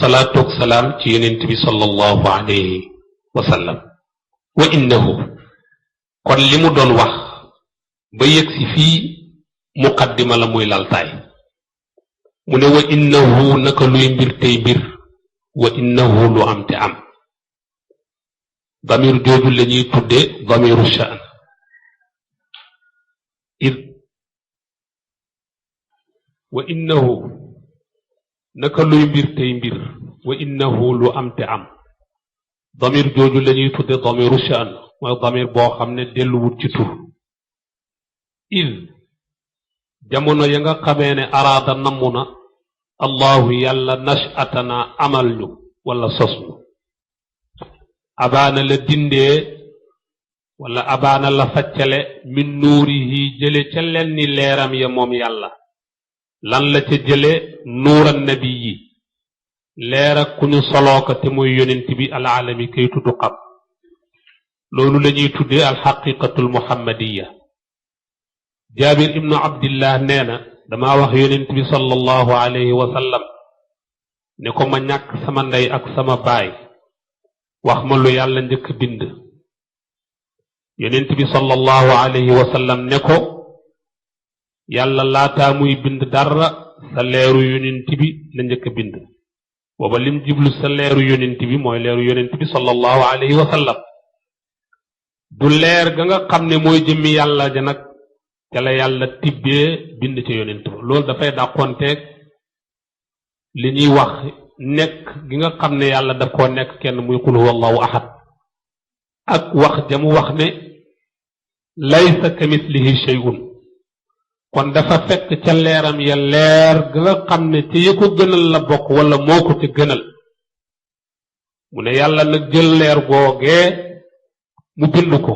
salaatu ak salaam ci yonent bi sallallahu alayhi wa sallam. wa innahu kon li mu doon wax ba yegg si fii muqaddima la muy laltaay mu ne wa innahu naka luy mbir tey mbir wa innahu lu am te am damir jooju la ñuy tudde damiru sha'n id wa innahu naka luy mbir tey mbir wa innahu lu am te am damir jooju la ñuy tudde damiru sha'n mooy damir boo xam ne delluwut ci tur id jamono ya nga xamee ne araada namm na allahu yàlla nashatana amal ñu wala sos ñu abaana la dindee wala abaana la faccale min nuurihi jële ca len ni leeram ya moom yàlla lan la ca jële nuuran nabi yi leer ak ku ñu soloo ko te mooy yonent bi alaalami kay tuddu xam loolu la ñuy tuddee alxaqiqatul muhammadiya jaabir ibnu abdillah nee na damaa wax yonent bi sallallahu alayhi wa sallam ne ko ma ñàkk sama ndey ak sama baay wax ma lu yàlla njëkk bind yonent bi sallallahu alayhi wa sallam ne ko yàlla laataa muy bind dara sa leeru yonent bi la njëkk bind booba lim jiblu sa leeru yonent bi mooy leeru yonent bi sallallahu alayhi wa sallam du leer ga nga xam ne mooy jëmmi yàlla ja nag ca la yàlla tibbee bind ca yonent ba loolu dafay dàqonteeg li ñuy wax nekk gi nga xam ne yàlla daf koo nekk kenn muy qul huwa allahu ahad ak wax jamu wax ne laysa kamislihi shay'un kon dafa fekk ca leeram ya leer ga nga xam ne ca ya ko gënal la bokk wala moo ko ca gënal mu ne yàlla nag jël leer googee mu bind ko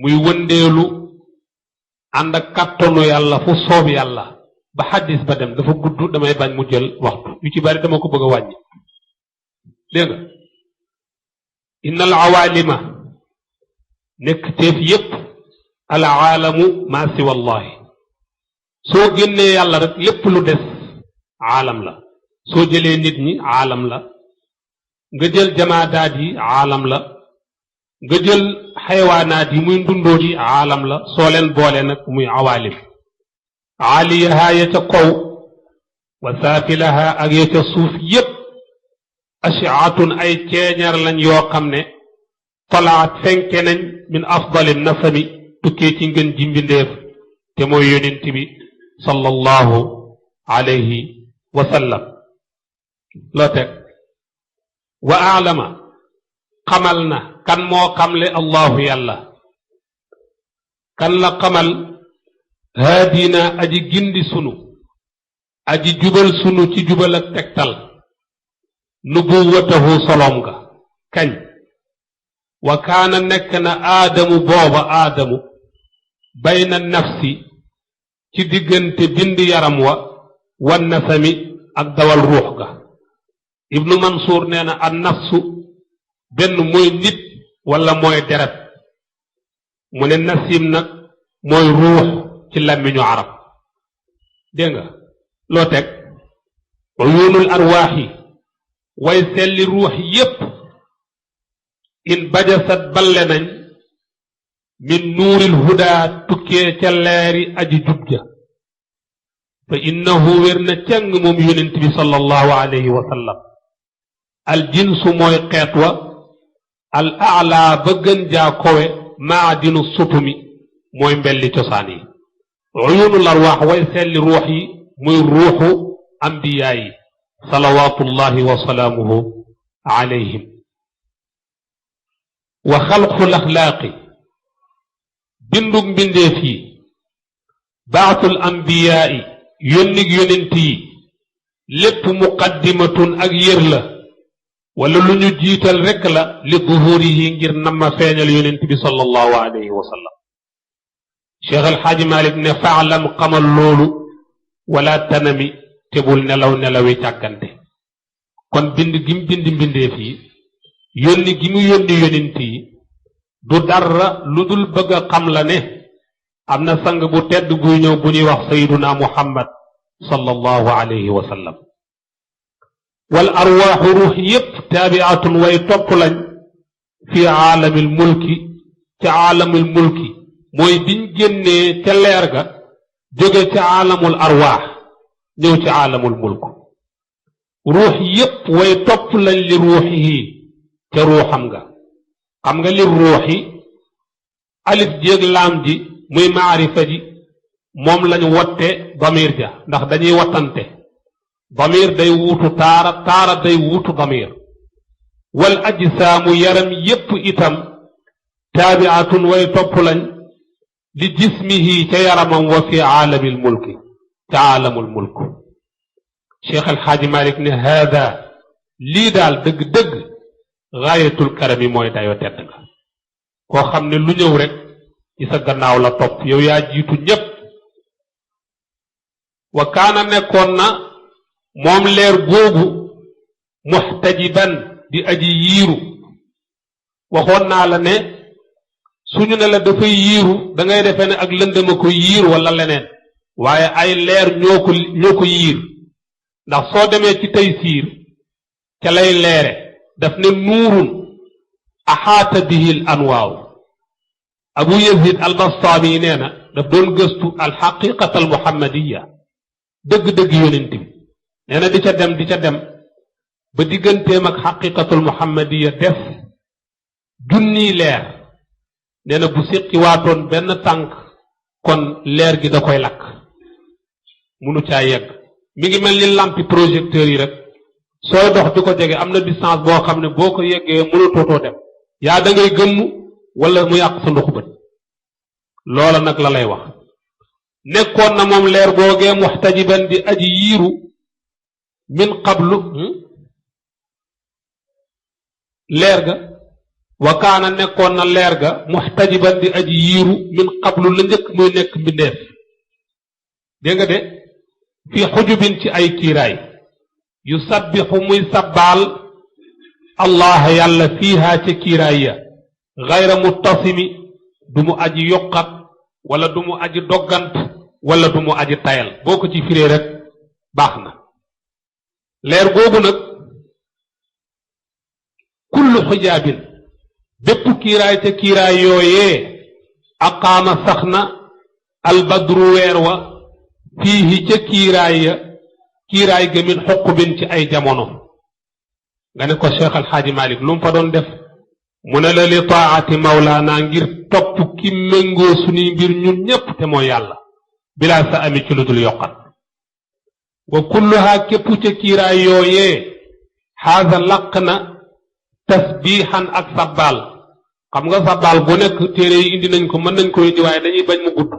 muy wëndeelu ànd ak kàttanu yàlla fu soob yàlla ba xaddis ba dem dafa gudd damay bañ mu jël waxtu yu ci bari dama ko bëgg a wàññi dégg nga inna al awaalima nekk teef yépp al aalamu maa siwa allahi soo génnee yàlla rek lépp lu des aalam la soo jëlee nit ñi aalam la nga jël jamaadaat yi aalam la nga jël xayawaanaat yi muy ndundóot yi aalam la soo leen boole nag muy awaalim aaliyaha ya ca kaw wa saafilaha ak ya ca suuf yépp ashiatun ay ceeñar lañ yoo xam ne talaat fenke nañ min afdali nasami tukkee ci ngën ji mbindeef te mooy yonent bi sallallahu alayhi wa sallam loo teg wa aalama xamal na kan moo xamle allahu yàlla kan la xamal haadina aji gindi sunu aji jubal sunu ci jubal ak tegtal nubuwatahu solom ga kañ wa kaana nekk na aadamu booba aadamu bayna nafsi ci diggante bind yaram wa wan nasami ak dawal ruux ga ibnu mansuur nee na an nafsu benn mooy nit wala mooy deret mu ne nasim nag mooy ruux ci làmmiñu arab dégg nga loo teg uyunul arwaaxi way selli ruux yépp in bajasat balle nañ min nuuril huda tukkee ca leeri aji jub ja fa innahu wér na cang moom yonent bi sallallahu alayhi wa sallam al jinsu mooy xeet wa al aala ba gën jaa kowe maadinu sutumi mooy mbelli cosaan yi uyunul arwaax way selli ruux yi muy ruuxu ambiyaa yi salawaatullahi wa salaamuhu alayhim wa xalqul axlaaqi bindug mbindeef yi baatul ambiyaa yi yónnig yonent yi lépp muqaddimatun ak yër la wala lu ñu jiital rekk la li duhurihi ngir namma feeñal yonent bi sallallahu alayhi wa sallam cheikh alxaaji malik ne faalam xamal loolu wala tanami te bul nelaw nelawi càggante kon bind gi mu bind mbindeef yi yónni gi mu yónni yonent yi du dara lu dul bëgg a xam la ne am na sang bu tedd buy ñëw bu ñuy wax sayyiduna muhammad sallallahu alayhi wa sallam wal arwaaxu ruux yépp taabiatun way topp lañ fi aalamil mulki ca aalamil mulki mooy biñ génnee ca leer ga jóge ca aalamul arwaax ñëw ci aalamul mulk ruux yépp way topp lañ li ruuxihi ca ruuxam nga xam nga li ruuxi alif jéeg laam ji muy maarifa ji moom lañu wotte damir ja ndax dañuy wattante damir day wuutu taara taara day wuutu damir wal ajsaamu yaram yépp itam taabiatun way topp lañ li jismihi ca yaramam wa fi aalamil mulki ca aalamul mulk cheikh alxaaji malik ne haada lii daal dëgg-dëgg gaayatul karami mooy dayoo tedd nga koo xam ne lu ñëw rek ci sa gannaaw la topp yow yaa jiitu ñépp wa kaana nekkoon na moom leer googu muxtajiban di aji yiiru waxoon naa la ne suñu ne la dafay yiiru da ngay defee ne ak lëndëma ko yiir wala leneen waaye ay leer ñoo ko yiir ndax soo demee ci taysiir ca lay leere daf ne nuurun axaata bihi l anwaaw abu yazid albastaami nee na daf doon gëstu alxaqiqata almuhammadiya dëgg-dëgg yonent bi nee na di ca dem ba digganteem ak xaqiqatul muhammadiya def junniy leer nee na bu séqi waatoon benn tànk kon leer gi da koy lakk munu caa yegg mi ngi mel ni lampi projecteur yi rek sooy dox di ko jege am na distance boo xam ne boo ko yeggee mënatootoo dem yaa da ngay gëmm wala mu yàq sa ndoxu bët loola nag la lay wax nekkoon na moom leer googee muxtajiban di aji yiiru min qablu leer ga wa kaana nekkoon na leer ga muxtajiban di aji yiiru min qablu la njëkk muy nekk mbindeef dégg nga de fii xujubin ci ay kiiraay yu sabbixu muy sabbaal allah yàlla fiiha ca kiiraay ya gayra muttasimi du mu aji yokkat wala du mu aji doggant wala du mu aji tayal boo ko ci firee rek baax na leer googu nag kullu xijaabin bépp kiiraay te kiiraay yooyee aqaama sax na albadru weer wa fiihi ca kiiraay ya kiiraay ga min xuqubin ci ay jamono nga ne ko cheikh alxaaji malik lu mu fa doon def mu ne la li taati mawlaana ngir topp ki méngoo suñuy mbir ñun ñépp te mooy yàlla bilaa sa ami ci lu dul yokkat wa kulluha képp ca kiiraay yooyee xaasa laq na tasbiixan ak sabbaal xam nga sabbaal bu nekk téere yi indi nañ ko mën nañ ko indi waaye dañuy bañ mu gudd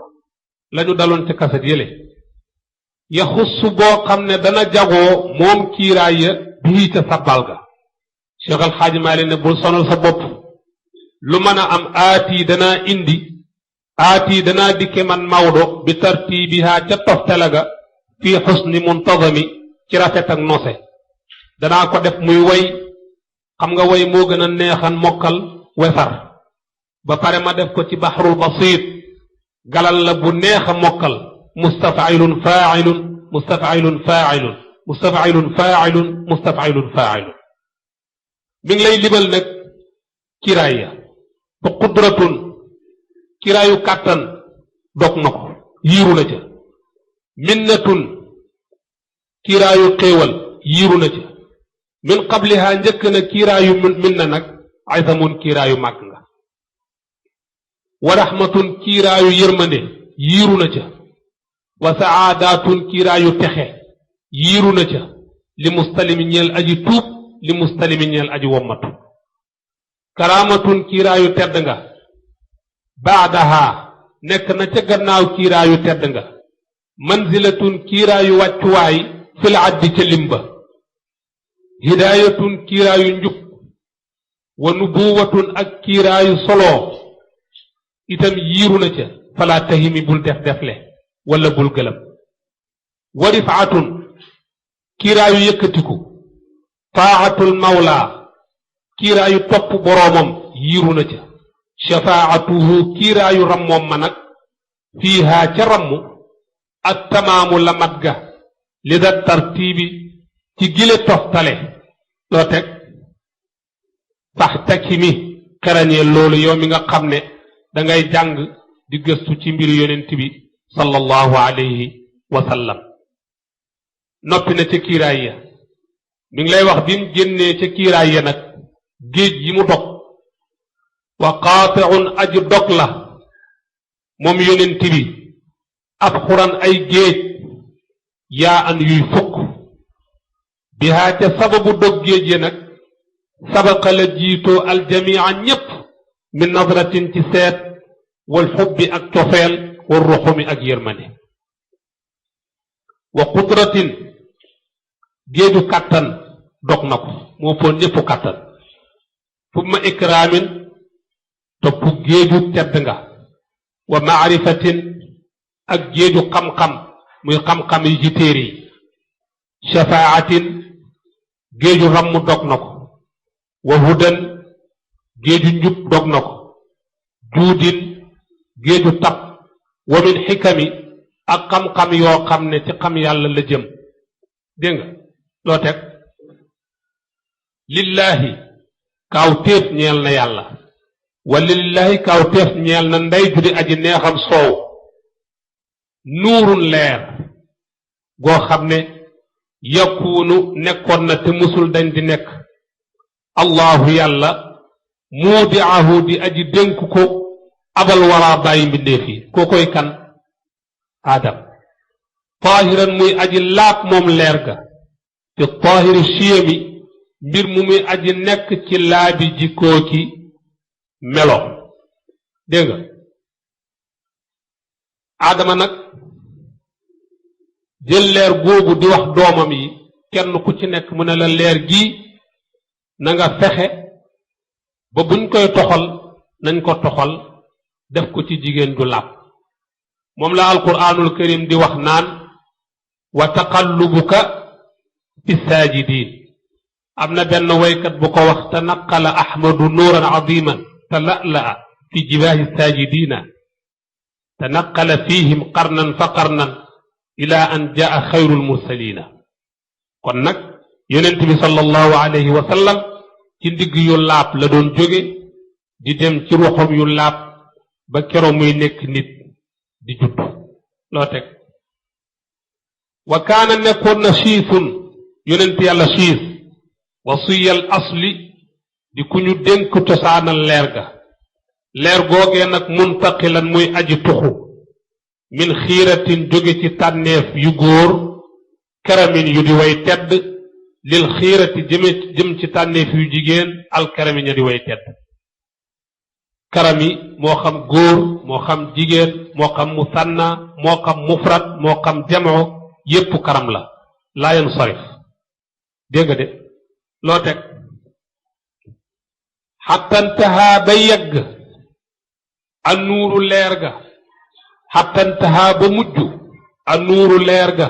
lañu daloon ci kaset yële yaxussu boo xam ne dana jagoo moom kiiraay ya bii ca sabbaal ga cheikh alxaaji maalik ne bul sonal sa bopp lu mën a am aati danaa dikke man mawdo bi tartiibiha ca toftale ga fii xusni muntazami ci rafet ak nose danaa ko def muy way xam nga way moo gën a neexan mokkal wesar ba pare ma def ko ci baxrul basiit galal la bu neex a mokkal mustafilun faailun mustafilun faailun mustafilun faailun mustafilun faailun mi ngi lay libal nag kiraay ya ba qudratun kiraayu kàttan dog na ko yiiru na ca minnatun kiraayu xéewal yiiru na ca min qabliha njëkk na kiraayu minna nag aysamun kiraayu màgg nga wa raxmatun kiraayu yërmande yiiru na ca wa saadatun kiraayu texe yiiru na ca li mustalimi ñeel aji tuub li mustalimi ñeel aji wommatu karaamatun kiiraayu tedd nga baadaha nekk na ca gannaaw kiiraayu tedd nga manzilatun kiiraayu wàccuwaay fil addi ca limba hidaayatun kiiraayu njub wa nubuwatun ak kiiraayu soloo itam yiiru na ca falaa tahimi bul defle wala bul gëlëm wa rifaatun kiiraayu yëkkatiku taaxatul mawla kiiraayu topp boroomam yiiru na ca shafaatuhu kiiraayu rammoom ma nag fiihaa ca ramm ak tamaamu la mat ga li da tartiibi ci gile toftale loo teg faxtakimi xerañee loolu yow mi nga xam ne dangay jàng di gëstu ci mbiru yonent bi sallallahu alayhi wa sallam noppi na ca kiiraay ya mi ngi lay wax bi mu génnee ca kiiraay ya nag géej yi mu dog wa qaati'un aji dog la moom yonent bi ab xuran ay géej yaa an yuy fukk bihaa ca sababu dog géej ya nag sabaqa la jiitoo aljamia ñépp min nadratin ci seet wal xubbi ak cofeel wal ruxumi ak yërmande wa qudratin géeju kàttan dog na ko moo foon ñépp kàttan fumma ikraamin topp géeju tedd nga wa maarifatin ak géeju xam-xam muy xam-xam yi ci téere yi shafaatin géeju ramm dog na ko wa hudan géeju njub dog na ko juudin géeju tab wa min xikami ak xam-xam yoo xam ne ci xam yàlla la jëm dégg nga loo teg lillahi kaawteef ñeel na yàlla wala lillahi kaawteef ñeel na ndey ju di aji neexam soow nuurun leer goo xam ne yakuunu nekkoon na te musul dañ di nekk allahu yàlla muudiahu di aji dénk ko abal waraa bàyyi mbindeef yi koo koy kan aadam taahiran muy aji laab moom leer ga te taahiri chiyami mbir mu muy aji nekk ci laabi jikkoo ki melo dégg nga aadama nag jël leer googu di wax doomam yi kenn ku ci nekk mu ne la leer gii na nga fexe ba buñ koy toxal nañ ko toxal def ko ci jigéen ju làpp moom la alquraanul karim di wax naan wa taqallubuka fi saajidin am na benn waykat bu ko wax tanaqala ahmadu nuuran adiman tala'la'a fi jibaahi saajidina tanaqala fihim qarnan fa qarnan ila an jaa xayrul mursalina kon nag yonent bi sallallahu alayhi wa sallam ci ndigg yu laab la doon jóge di dem ci ruxam yu laab ba kero muy nekk nit di judd loo teg wa kaana nekkoon na siisun yonent yàlla siis wasiyal asli di ku ñu dénk cosaanal leer ga leer googee nag muntaqilan muy aji tuxu min xiiratin jóge ci tànneef yu góor karamin yu di way tedd lil xiirati jëm ci tànneef yu jigéen alkarami ña di way tedd karami moo xam góor moo xam jigéen moo xam musanna moo xam mufrad moo xam jamoo yépp karam la laa yansarif dégg nga de loo teg xattantahaa ba yegg an nuuru leer ga xattantahaa ba mujj an nuuru leer ga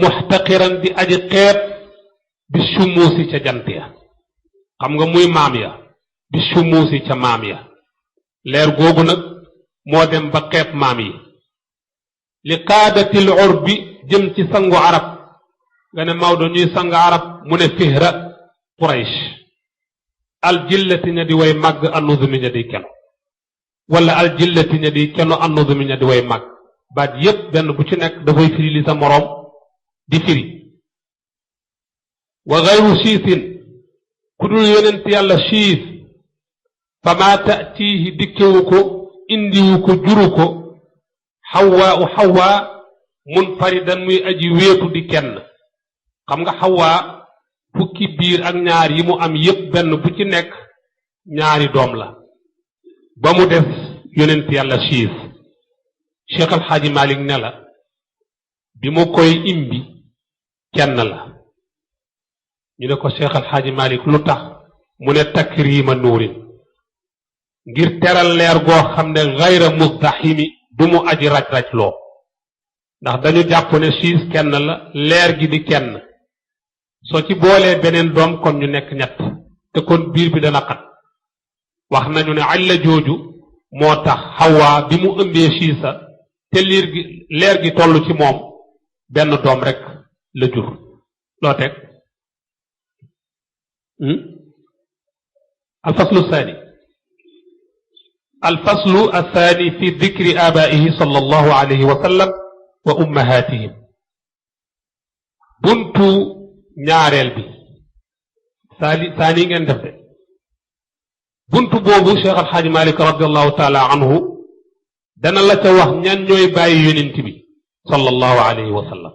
muxtaqiran di aji xeeb bi sumuusi ca jant ya xam nga muy maam ya bi sumuusi ca maam ya leer googu nag moo dem ba xeeb maam yi li qaadatil urbi jëm ci sangu arab nga ne Maodo ñuy sang arab mu ne fihra quraysh aljillati ña di way màgg annuzumi ña di keno wala aljillati ña di keno annuzumi ña di way màgg baat yépp benn bu ci nekk dafay firi li sa moroom di firi wa gayru siisin ku dul yonent yàlla siis fa maa ta'tiihi dikkewu ko indiwu ko juru ko xawaa u xawaa munfaridan muy aji wéetu di kenn xam nga xawaa fukki biir ak ñaar yi mu am yépp benn bu ci nekk ñaari doom la ba mu def yonent yàlla siis Cheikh Al Hadji Malick ne la bi mu koy imbi kenn la ñu ne ko Cheikh Al Hadji Malick lu tax mu ne takrima nuurin ngir teral leer goo xam ne gayra musdaximi du mu aji raj-raj loo ndax dañu jàpp ne siis kenn la leer gi di kenn soo ci boolee beneen doom kon ñu nekk ñett te kon biir bi dana xat wax nañu ne alla jooju moo tax xawaa bi mu ëmbee siisa te leer gi toll ci moom benn doom rek la jur loo teg alfaslu thani alfaslu athani fi dikri abaihi sallallahu alayhi wa sallam wa ummahatihim buntu ñaareel bi saani ngeen def de buntu boobu Cheikh Alxaaji Malik radiallahu taala anhu dana la ca wax ñan ñooy bàyyi yonent bi sallallahu alayhi wa sallam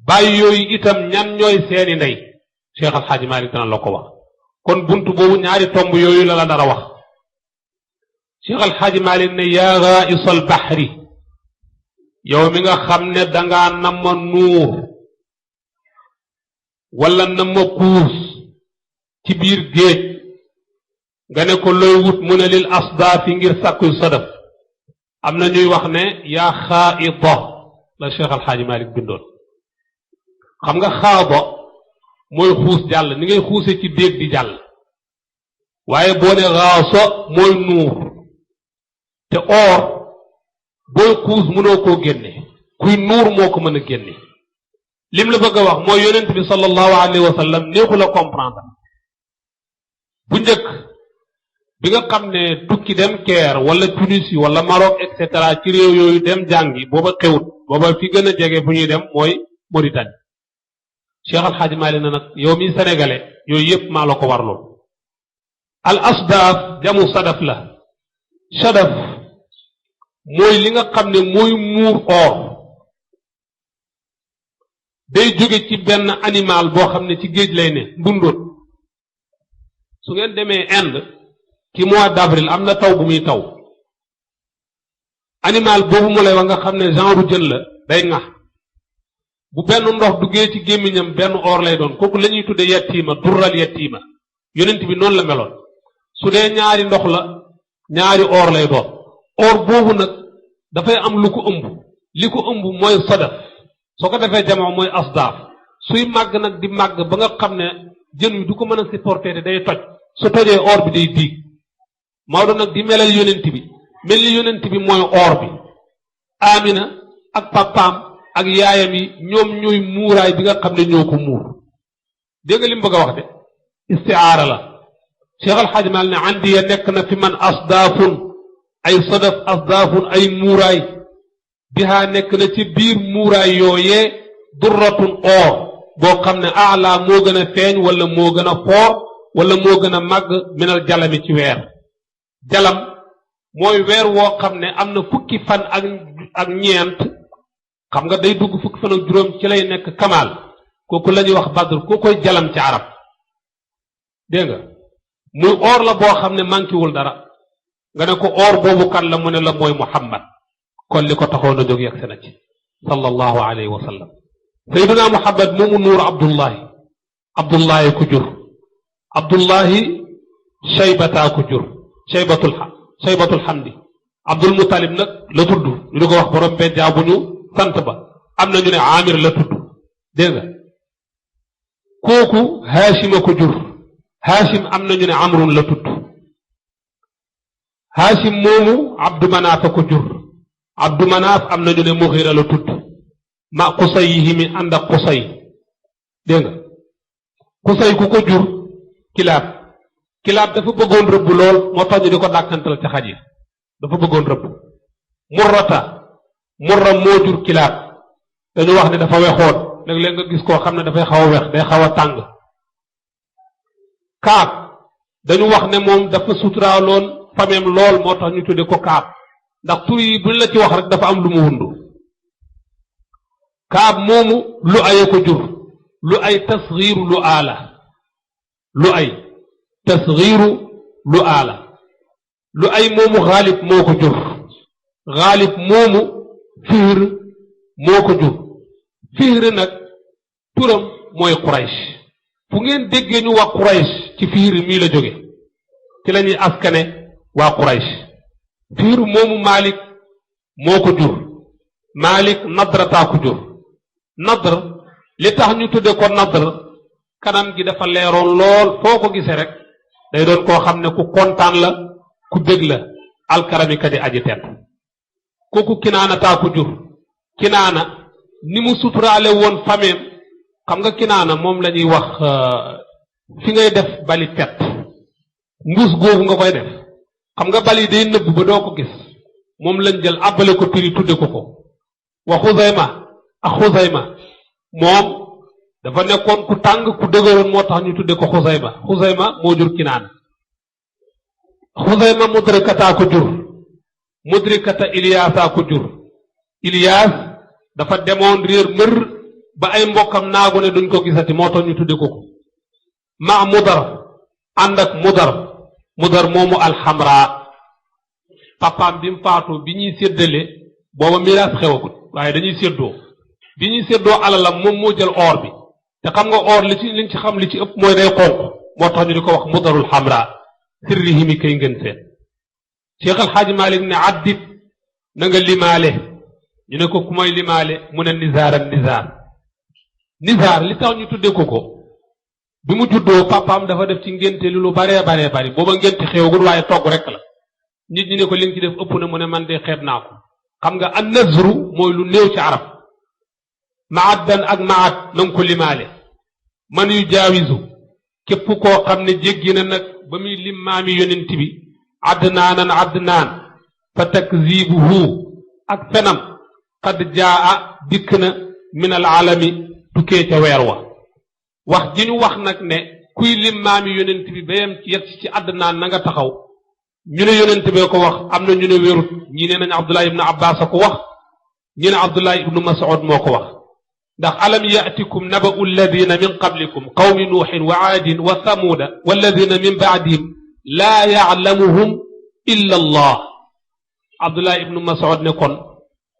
bàyyi yooyu itam ñan ñooy seeni ndey Cheikh Alxaaji Malik dana la ko wax kon buntu boobu ñaari tomb yooyu la dara wax Cheikh Alxaaji Malik ne yaa ghaa'isal bahri yow mi nga xam ne dangaa nama nuur wala nama kuus ci biir géej nga ne ko looy wut mu ne lil asdaafi ngir sàkkuy sadaf am na ñuy wax ne yaa xaa'ida la Cheikh Alxaaji Malik bindoon xam nga xaaba mooy xuus jàll ni ngay xuuse ci déeg di jàll waaye boo ne xaasa mooy nuur te or booy xuus mënoo koo génne kuy nuur moo ko mën a génne lim la bëgg a wax mooy yonent bi sallallahu alayhi wa sallam neexu la comprendre bu njëkk bi nga xam ne tukki dem Caire wala Tunisie wala Maroc et cetera ci réew yooyu dem jàngi booba xewut booba fi gën a jege fu ñuy dem mooy Mauritanie Cheikh Alxaaji Maalik na nag yow mi sénégalais yooyu yépp maa la ko warloon al asdaaf jamu sadaf la sadaf mooy li nga xam ne mooy muur or day jóge ci benn animal boo xam ne ci géej lay ne mbundoot su ngeen demee Inde ci mois d'avril am na taw bu muy taw animal boobu mu lay wax nga xam ne genre jën la day ŋax bu benn ndox duggee ci gémmiñam benn or lay doon kooku la ñuy tudde yettiima durral yettiima yonent bi noonu la meloon su dee ñaari ndox la ñaari or lay doon or boobu nag dafay am lu ko ëmb li ko ëmb mooy sadaf soo ko defee jamono mooy asdaaf suy màgg nag di màgg ba nga xam ne jën wi du ko mën a supporter te day toj su tojee or bi day diig Maodo nag di melal yonent bi mel ni yonent bi mooy or bi Amina ak papaam ak yaayam yi ñoom ñooy muuraay bi nga xam ne ñoo ko muur dégg nga li mu bëgg a wax de istiaara la Cheikh Alxaaji Maalik ne andi ya nekk na fi man asdaafun ay sadaf asdaafun ay muuraay bihaa nekk na ci biir muuraay yooyee durratun or boo xam ne ala moo gën a feeñ wala moo gën a foor wala moo gën a màgg minal jalami ci weer jalam mooy weer woo xam ne am na fukki fan ak ñeent xam nga day dugg fukki fan ak juróom ci lay nekk kamaal kooku la ñuy wax badr koo koy jalam ci arab dégg nga muy or la boo xam ne manquéwul dara nga ne ko or boobu kan la mu ne la mooy Muhammad kon li ko taxoon a jóg yegg na ci sallallahu alayhi wa sallam sayyiduna Muhammad moomu nuur Abdullahi ku jur Abdullahi Shaybata ku jur Shaybatul Hamdi Abdul Muttalib nag la tudd ñu di ko wax borom bejjaa bu ñu sant ba am na ñu ne Amir la tudd dégg nga kooku Haashima ko jur Haashim am na ñu ne Amrun la tudd Haashim moomu Abdu Manaaf ko jur Abdu Manaaf am na ñu ne Mughira la tudd ma Qusay yi mi ànd ak Qusay dégg nga Qusay ku ko jur Kilaab dafa bëggoon rëbb lool moo tax ñu di ko dàkkantal ca xaj yi dafa bëggoon rëbb Murra moo jur Kilaab dañu wax ne dafa wexoon léeg-léeg nga gis koo xam ne dafay xaw a wex day xaw a tàng Kaab dañu wax ne moom dafa suturaaloon fameem lool moo tax ñu tudde ko Kaab ndax tur yi buñ la ci wax rek dafa am lu mu wundu Kaab moomu lu aye ko jur lu ay tasgiiru lu aala lu ay tasgiiru lu aala lu ay moomu Xaalib moo ko jur Xaalib moomu Fihr moo ko jur Fihr nag turam mooy Quraysh fu ngeen déggee ñu wax Quraysh ci Fihr mii la jóge ci la ñuy askane waa Quraysh Fihr moomu Malik moo ko jur Malik Nadrataa ko jur Nadr li tax ñu tudde ko Nadr kanam gi dafa leeroon lool foo ko gisee rek day doon koo xam ne ku kontaan la ku bég la alkarami ka di aji tedd kooku Kinaana taa ko jur Kinaana ni mu suturaale woon fameem xam nga kinaana moom la ñuy wax fi ngay def bali pet mbuus googu nga koy def xam nga bali day nëbb ba doo ko gis moom lañ jël àbbale ko piri tudde ko ko wa Xuzayma ak Xuzayma moom dafa nekkoon ku tàng ku dëgëroon moo tax ñu tudde ko Xuzayma moo jur kinaana Xuzayma mudrikataa ko jur mudrikata Iliyaasaa ko jur Iliyaas dafa demoon réer mër ba ay mbokkam naagu ne duñ ko gisati moo tax ñu tudde ko ko ma Mudar ànd ak Mudar moomu alxamra papaam bi mu faatu bi ñuy séddale booba miraas xewagut waaye dañuy séddoo bi ñuy séddoo alalam moom moo jël or bi te xam nga or liñ ci xam li ci ëpp mooy day xonq moo tax ñu di ko wax Mudarul xamra sirrihi mi kay ngeen seet Cheikh Al Hadj Malick ne addit na nga limaale ñu ne ko ku may limaale mu ne nizaar li tax ñu tudde ko bi mu juddoo papaam dafa def ci ngénte lu baree bari booba ngénte xewagul waaye togg rek la nit ñi ne ko li nga ci def ëpp na mu ne man de xeeb naa ko xam nga an nazru mooy lu néew ci arab maaddan ak maat na nga ko limaale man yu jaawisu képp koo xam ne jéggi na nag ba muy lim maami yonent bi adnaan fa takzibuhu ak fenam qad jaa dikk na min al alami tukkee ca weer wa wax ji ñu wax nag ne kuy lim maami yonent bi bayam ci yegg ci adnaan na nga taxaw ñu ne yonent bee ko wax am na ñu ne wérut ñi ne nañ Abdullah ibn Abbas a ko wax ñu ne Abdullah ibn Mas'ud moo ko wax ndax alam ya'tikum naba'u alladhina min qablikum qawmi nuuhin wa aadin wa thamuuda walladhina min ba'dihim laa ya'lamuhum illa allah Abdullah ibn Mas'ud ne kon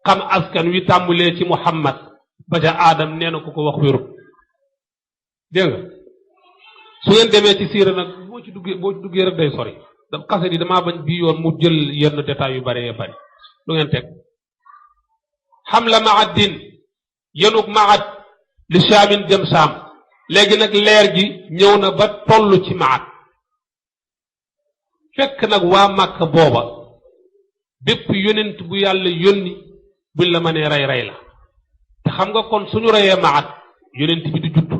xam askan wi tàmbulee ci Muhammad ba ca Aadam nee na ku ko wax wérut dégg nga su ngeen demee ci siira nag boo ci duggee rek day sori daf xase di damaa bañ bii yoon mu jël yenn détails yu bari lu ngeen teg xam la maadin yenug maat li saamin jëm saam léegi nag leer gi ñëw na ba toll ci maat fekk nag waa Màkka booba bépp yonent bu yàlla yónni buñ la mënee rey la te xam nga kon suñu reyee maat yonent bi du judd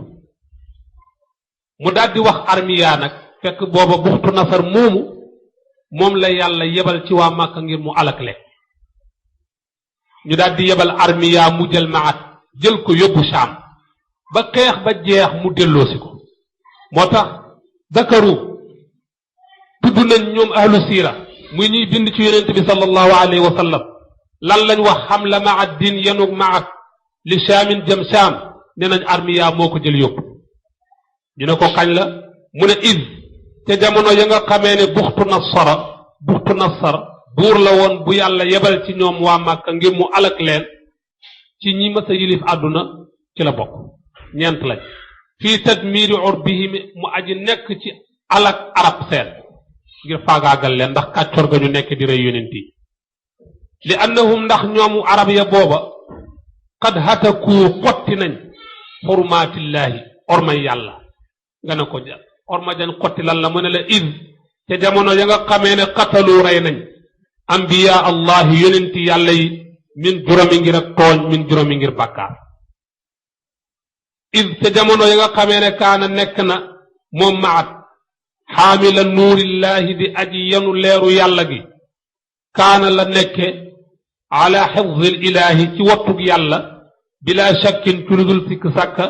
mu daldi wax armiya nag fekk booba buxtu nasar moom la yàlla yebal ci waa Màkka ngir mu alak leen ñu daldi yebal armiya mu jël maat jël ko yóbbu Saam ba xeex ba jeex mu delloosi ko moo tax dakaru tudd nañ ñoom ahlu siira muy ñuy bind ci yonent bi sallallahu alayhi wa sallam lan lañ wax xam la maat din yenug maat li Saamin jëm Saam ne nañ armiya moo ko jël yóbbu ñu ne ko kañ la mu ne iz te jamono ya nga xamee ne buxtu nasar buur la woon bu yàlla yebal ci ñoom waa Màkka ngir mu alak leen ci ñi mës a yilif àdduna ci la bokk ñeent lañ fii tadmiiri urbihim mu aji nekk ci alak arab seen ngir faagaagal leen ndax kàccor ga ñu nekk di rey yonent yi li annahum ndax ñoomu arab ya booba qad hataku xotti nañ xurmaatillaahi ormay yàlla nga ne ko orma jan xotti lan la mu ne la id te jamono ya nga xamee ne qatalu rey nañ ambiya allahi yonenti yàlla yi min juróomi ngir ak tooñ min juróomi ngir bàkkaar id te jamono ya nga xamee ne kaana nekk na moom maat xaamila nuurillaahi di aji yanu leeru yàlla gi kaana la nekke ala xifzil ilaahi ci wattug yàlla bila shakkin ci lu dul sikk sàkka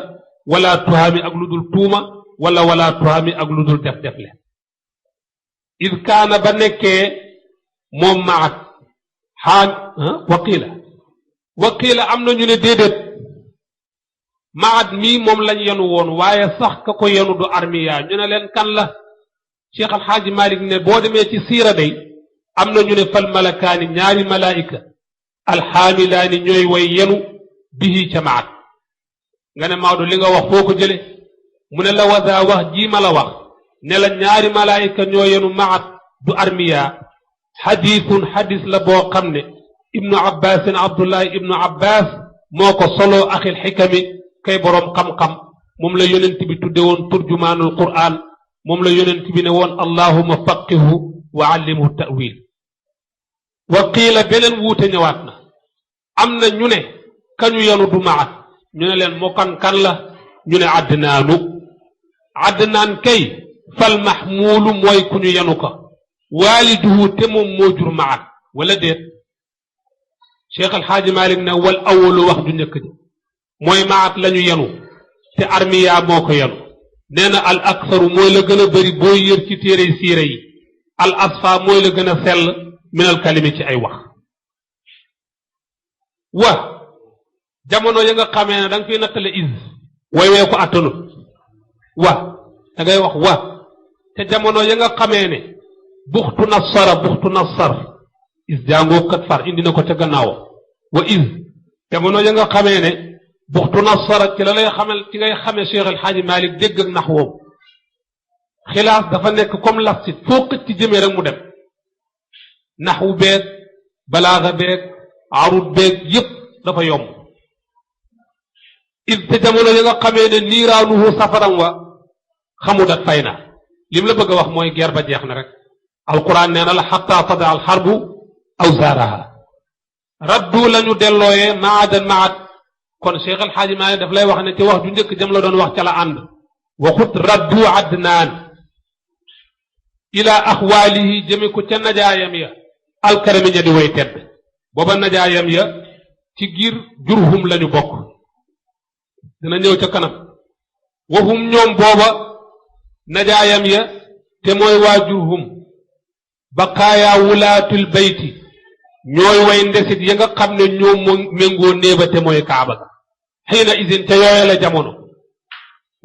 wala tuhaami ak lu dul tuuma wala tuhaami ak lu dul def le id kaana ba nekkee moom maat waqiila am na ñu ne déedéet maat mii moom lañ yenu woon waaye sax ka ko yenu du armiya ñu ne leen kan la Cheikh Al Hadj Malick ne boo demee ci siira day am na ñu ne fal malakaani ñaari malaayika alxaamilaani ñooy way yenu bihi ca maat nga ne Maodo li nga wax foo ko jële mu ne la waza wax jii ma la wax ne la ñaari malaayika ñoo yenu maat du armiya xadiisun xadis la boo xam ne ibnu abbasin abdullahi ibnu abbas moo ko soloo axil xikami kay boroom xam-xam moom la yonent bi tudde woon turjumaanul qur'an moom la yonent bi ne woon allahuma faqihu wa allimhu ta'wil wa qiila beneen wuute ñëwaat na am na ñu ne kañu yenu du maat ñu ne leen moo kan la ñu ne adnaanu adnaan kay fal mahmuulu mooy ku ñu yanu ko waaliduhu te moom moo jur maat wala déet Cheikh Alxaaji Malik ne wal awalu wax ju njëkk ji mooy maat lañu yanu te armiya moo ko yanu nee na al aksaru mooy la gën a bëri boo yër ci téere siire yi al asfa mooy la gën a sell minal kalimi ci ay wax wa jamono ya nga xamee ne da nga koy nattale is way ko attanut wa da ngay wax wa te jamono ya nga xamee ne buxtu nassar is jàngoo kat far indi na ko ca gannaaw wa is jamono ya nga xamee ne buxtu nassara ci la lay xamal ci ngay xamee Cheikh El Hadji Malick dégg ak naxwoom xilaas dafa nekk comme lastit foo xëcc ci jëmee rek mu dem naxwu beeg balaaga beeg arut beeg yépp dafa yomb is te jamono ya nga xamee ne niiraanuhu safaram wa xamudat fay na lim la bëgg a wax mooy guerre ba jeex na rek alquran nee na la xatta tada al xarbu awsaaraha raddu lañu dellooyee maadan maat kon Cheikh El Hadji Malick daf lay wax ne ci wax ju njëkk jëm la doon wax ca la ànd waxut raddu adnaan ila axwaalihi jëme ko ca najaayam ya alkarami ña di way tedd booba najaayam ya ci giir jurhum lañu bokk dina ñëw ca kanam waxum ñoom booba najaayam ya te mooy waa jurhum baqaaya wulaatul bayti ñooy way ndesit ya nga xam ne ñoo méngoo néeba te mooy kaaba ga xiina isin ca yooye la jamono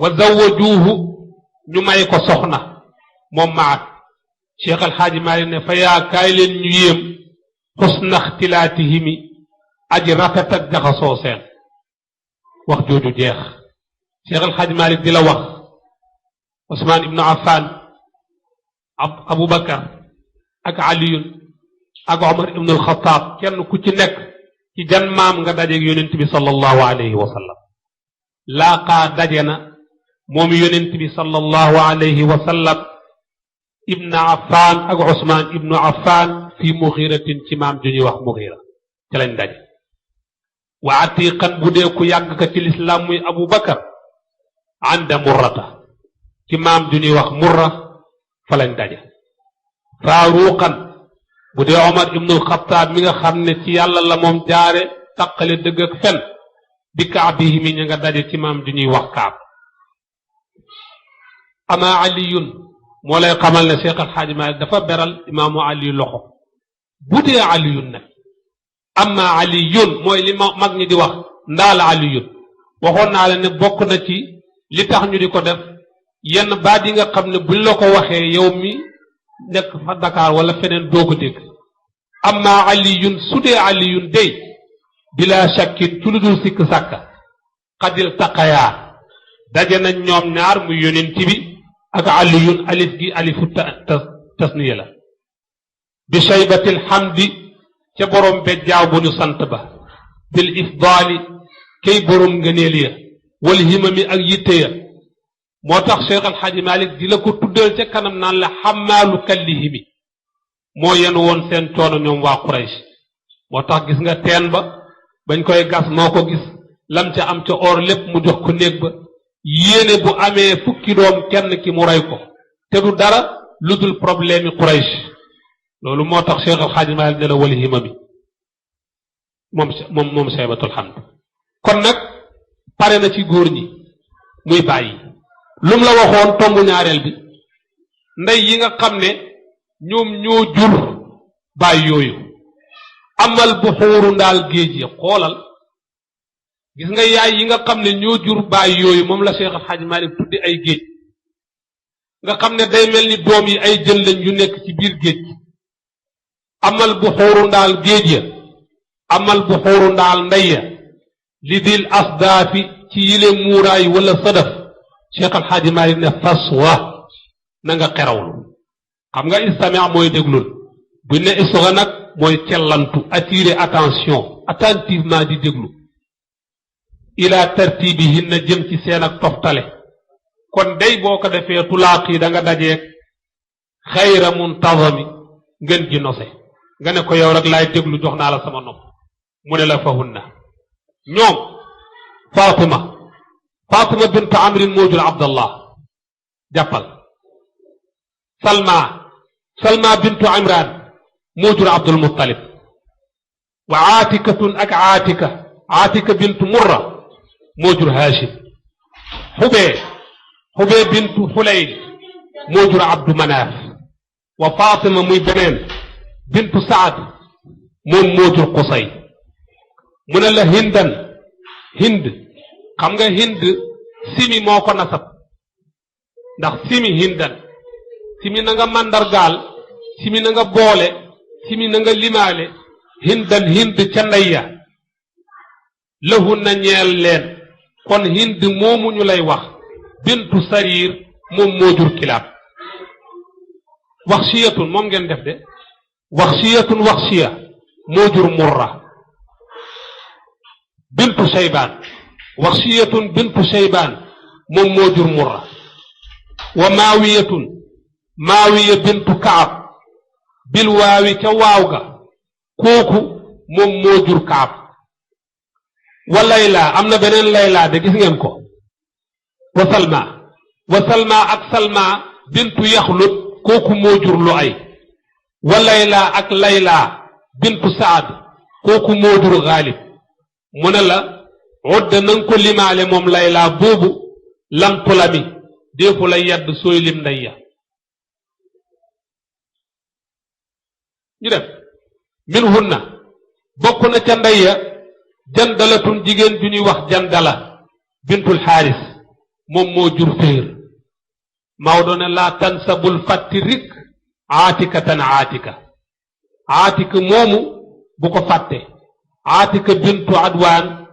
wa zawwajuuhu ñu may ko soxna moom maat Cheikh Al Hadji Malick ne fa yaa kaay leen ñu yéem xusna ixtilaatihimi aji rafet ak jaxasoo seen wax jooju jeex Cheikh Al Hadji Malick di la wax Ousmane ibnu Affan Aboubacar ak Aliyun ak Omar ibnu Alxataab kenn ku ci nekk ci jan maam nga dajeeg yonent bi sallallahu alayhi wa sallam laaqaa daje na moom yonent bi sallallahu alayhi wa sallam ibnu Affan ak Ousmane ibnu Affan fi muxiratin ci maam ju ñuy wax muxira ci lañ daje wa atiqan bu dee ku yàgg ka ci lislaam muy Aboubacar anda murrata ci maam ju ñuy wax murra fa lañ daje faaruqan bu dee Omar ibnul Xattaab mi nga xam ne ci yàlla la moom jaare taqale dëgg ak fen bi kaabihi mi ña nga daje ci maam ju ñuy wax kaab ama aliyun moo lay xamal ne Cheikh Al Hadji Malick dafa beral imaamu ali loxo bu dee aliyun nag ama aliyun mooy li mag ñi di wax ndaala aliyun waxoon naa la ne bokk na ci li tax ñu di ko def yenn baat yi nga xam ne buñ la ko waxee yow mi nekk fa Dakar wala feneen doo ko dégg amma aliyun su dee aliyun day bila shakkin ci lu dul sikk sàkka xadil taqayaa daje nañ ñoom ñaar muy yonent bi ak aliyun alif gi alifu tasniya la bi shaybatil hamdi ca borom bejjaaw bu ñu sant ba bil ifdaali kay borom ngëneel ya wal himami ak yitte ya moo tax Cheikh Al Hadji Malick di la ko tuddal ca kanam naan la xamaalu kallihimi moo yenu woon seen coono ñoom waa Quraysh moo tax gis nga teen ba bañ koy gas moo ko gis lam ca am ca or lépp mu jox ko néeg ba yéene bu amee fukki doom kenn ki mu rey ko te du dara lu dul problème yi Quraysh loolu moo tax Cheikh Al Hadji Malick ne la wal himami moom Saybatul Hamd kon nag pare na ci góor ñi muy bàyyi lum la waxoon tombu ñaareel bi ndey yi nga xam ne ñoom ñoo jur baay yooyu amal buxuuru ndaal géej ya xoolal gis nga yaay yi nga xam ne ñoo jur baay yooyu moom la Cheikh Al Hadji Malick tuddi ay géej nga xam ne day mel ni doom yi ay jën lañ yu nekk ci biir géej amal buxuuru ndaal géej ya amal buxuuru ndaal ndey ya li dil asdaafi ci yile muuraay wala sadaf Cheikh Al Hadji Malick ne faswa na nga xerawlu xam nga istami' mooy déglul bu ne isra nag mooy cellantu attirer attention attentivement di déglu ila tartibihin na jëm ci seen ak toftale kon day boo ko defee tulaaqi da nga dajeeg xayra muntazami ngeen ji nose nga ne ko yow rek laay déglu jox naa la sama nopp mu ne la fahunna ñoom Fatima bintu Amrin moo jur Abdallah jàppal Salma bintu Imran moo jur Abdul Muttalib wa Aatikatun ak Aatika bintu Murra moo jur Hashim Xubee bintu Xulayl moo jur Abdu Manaaf wa Fatima muy beneen bintu Saad moom moo jur Qusay mu ne la Hind xam nga Hind simi moo ko nasab ndax simi Hindan simi na nga màndargaal simi na nga boole simi na nga limaale Hindan Hind ca ndeyya lahu na ñeel leen kon Hind moomu ñu lay wax bintu Sarir moom moo jur Kilaab Waxshiyatun moom ngeen def de Waxshiya moo jur Murra bintu Shaybaan Waxshiyatun bintu Shaybaan moom moo jur Murra wa Maawiya bintu Kaab bil waawi ca waaw ga kooku moom moo jur Kaab wa Layla am na beneen Layla de gis ngeen ko wa Salma ak Salma bintu Yaxlut kooku moo jur Luay wa Layla ak Layla bintu Saad kooku moo jur Gaalib mu ne la odda na nga ko limaale moom Layla boobu lam tulami déefu la yedd sooy lim ndeyya ñu def min hunna bokk na ca ndeyya jandalatun jigéen ju ñuy wax jandala bintul xaaris moom moo jur Fihr Maodo ne laa tansabul fàtti rik aatikatan aatika moomu bu ko fàtte Aatika bintu Adwaan